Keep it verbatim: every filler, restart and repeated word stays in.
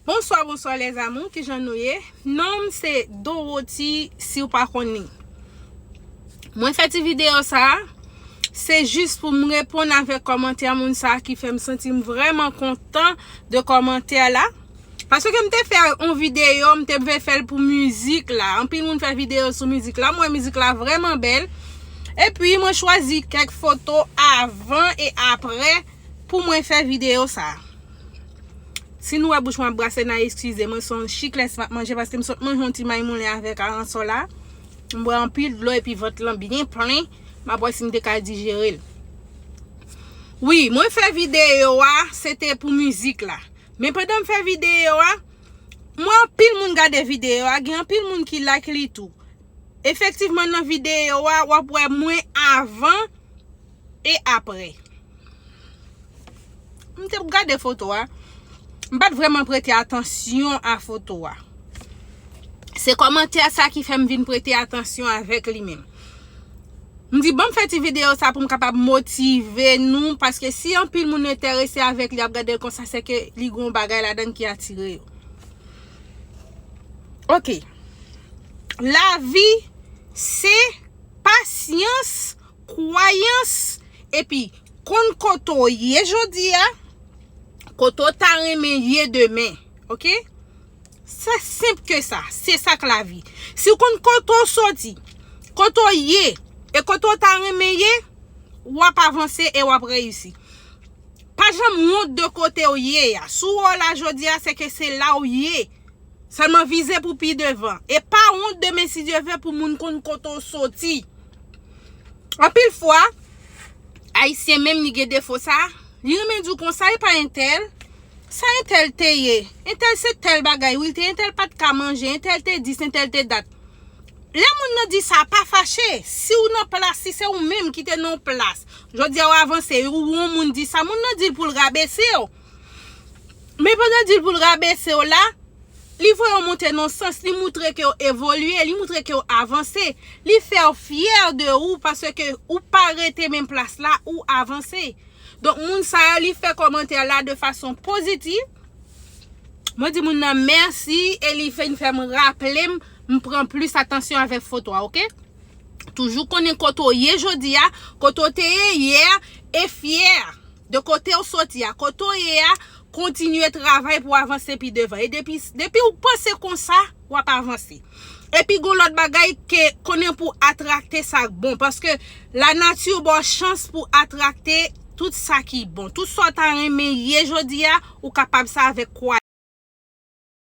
Bonswa, bonswa, les amours, kijan nou ye? Non m se Dorothy, si w pa konnen. Mwen fè ti videyo sa a, se jis pou m reponn avèk kòmantè moun sa a ki fè m santi m vrèman kontan de kòmantè la. Paske m te fè yon videyo, m te vle fè l pou mizik la. Anpil moun fè videyo sou mizik la. Mwen, mizik la vrèman bèl. Epi, mwen chwazi kèk foto avan e aprè pou mwen fè videyo sa a. Si nou wè bouch mwen ap brase, n a eskize mwen, se yon chiklès m ap manje paske m sot manje yon ti may moulen avèk aransò la. M bwè anpil dlo epi vant lan byen plen. M ap wè si m te ka dijere l. Wi, mwen fè videyo a, se te pou mizik la. Men pandan m fè videyo a, mwen anpil moun gade videyo a, gen anpil moun ki like li tou. Efektivman, nan videyo a, w ap wè mwen avan e aprè. M te gade foto a. M pa t vrèman prete atansyon a foto a. Se kòmantè sa ki fè m vin prete atansyon avèk li menm. M di, "Ban m fè ti videyo sa pou m kapab motive nou," paske si anpil moun enterese avèk li, ap gade l konsa, se ke li gon bagay ladan ki atire yo. Ok. Lavi se pasyans, kwayans, epi konn kote w ye jodi a, kote w ta renmen ye demen. Ok? Se senp ke sa. Se sa k lavi. Si w konn kote w soti, kote w ye, e kote w ta renmen ye, w ap avanse e w ap reyisi. Pa janm wont de kote w ye a. Si w wè w la jodi a, se ke se la w ye. Sèlman vize pou pi devan. E pa wont demen, si Dye vle, pou moun konn kote w soti. Anpil fwa, Ayisyen menm li gen defo sa. Li renmen di w konsa, e pa entèl. Sa entèl te ye? Entèl se tèl bagay, wi, l te entèl pa t ka manje, entèl te dis, entèl te dat. Lè moun nan di sa, pa fache. Si w nan plas, si se ou menm ki te nan yon plas, jodi a w avanse, ou yon moun di sa, moun nan di l pou l rabese w. Men pandan l di l pou l rabese w la, li voye w monte nan sans, li moutre ke w evolye, li moutre ke w avanse, li fè w fyè de ou paske ou pa rete menm plas la, ou avanse. Donk, moun sa a, li fè kòmantè la de fason pozitiv. Mwen di moun nan mèsi e li vin fè m raple m, m pran plis atansyon avèk foto a, ok? Toujou konnen kote w ye jodi a, kote w te ye yè, e fyè de kote w soti a, kote w ye a, kontinye travay pou w avanse pi devan. E depi, depi w panse konsa, w ap avanse. Epi gon lòt bagay ke konnen pou atrakte sa k bon, paske lanati ba w chans pou atrakte tout sa ki bon. Tout sa w ta renmen ye jodi a, ou kapab sa avèk kwa